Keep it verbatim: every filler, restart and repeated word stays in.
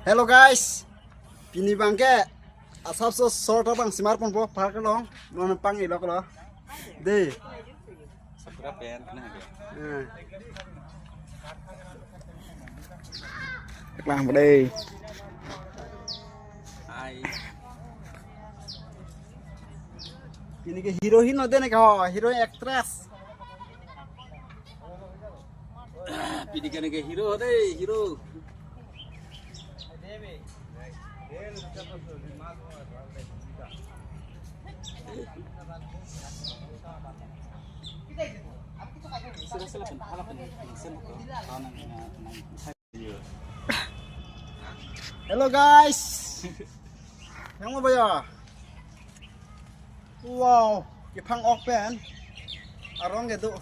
Hello guys, pini abangke asapso short abang semar ponpo park along, non pang-iloklo. Dei. Sapura pen kena ke. Eh. Paklang po dei. Hai. Pini ke hero hin lo dei ne ke ho, hero actress. Pini ke ne ke hero dei, hero. Sila, sila, pen, hala pen, pen, pen, pen, pen. Hello guys. Yang mau bayar? Wow, kephang-ok pen arong kedo.